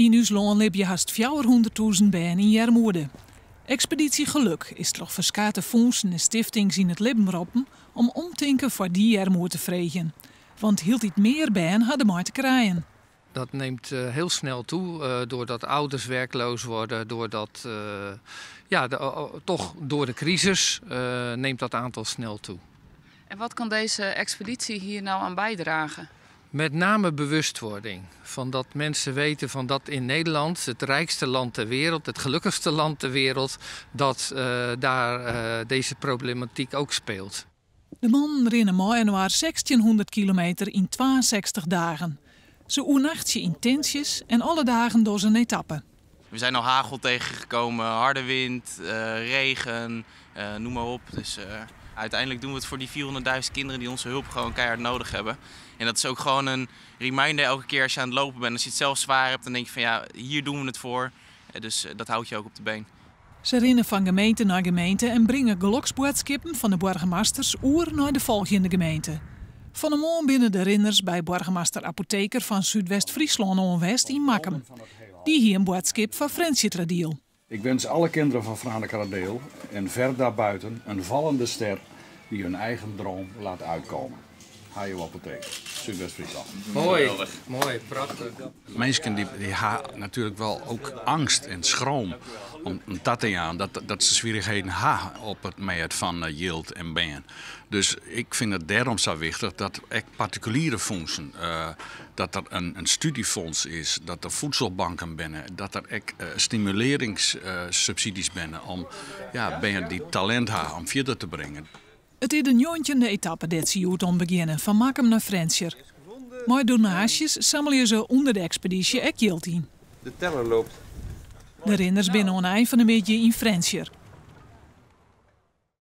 Yn ús lân libje hast 400.000 bern yn earmoede. Expeditie Geluk is troch ferskate fûnsen en stiftings yn it libben roppen om omtinken foar dy earmoede te freegjen. Want hieltyd mear bern ha dermei te krijen. Dat neemt heel snel toe doordat ouders werkloos worden, doordat, ja, toch door de crisis neemt dat aantal snel toe. En wat kan deze expeditie hier nou aan bijdragen? Met name bewustwording. Van dat mensen weten van dat in Nederland, het rijkste land ter wereld, het gelukkigste land ter wereld, dat daar deze problematiek ook speelt. De mannen rinne mei-inoar 1600 kilometer yn 62 dagen. Se oernachtsje yn tintsjes en alle dagen dogge se in etappe. We zijn al hagel tegengekomen, harde wind, regen, noem maar op. Dus uiteindelijk doen we het voor die 400.000 kinderen die onze hulp gewoon keihard nodig hebben. En dat is ook gewoon een reminder elke keer als je aan het lopen bent. Als je het zelf zwaar hebt, dan denk je van ja, hier doen we het voor. Dus dat houdt je ook op de been. Se rinne fan gemeente nei gemeente en bringe geloksboadskippen fan de boargemasters oer nei de folgjende gemeente. Fan 'e moarn binne de rinners by boargemaster Apotheker fan Súdwest-Fryslân oan west yn Makkum. Dy hie in boadskip foar Frjentsjerteradiel. Ik wens alle kinderen van Franekeradeel en ver daarbuiten een vallende ster die hun eigen droom laat uitkomen. Hajo Apotheker, Súdwest-Fryslân. Moai, moai, prachtich. Minsken dy ha natuerlik wol ek eangst en skroom om ta te jaan dat se swierrichheden ha op it mêd fan jild en bern. Dus ik fyn it dêrom sa wichtich dat ek partikuliere fûnsen, dat der in stúdzjefonds is, dat der voedselbanken binne, dat der ek stimulearringssubsydzjes binne om, ja, bern dy't talint ha om fierder te bringen. It is de 19e etappe dêr't se hjoed oan begjinne, fan Makkum nei Frjentsjer. Mei donaasjes sammelje se ûnder de ekspedysje ek jild yn. De teller loopt. De rinners binne oan 'e ein fan 'e middei yn Frjentsjer.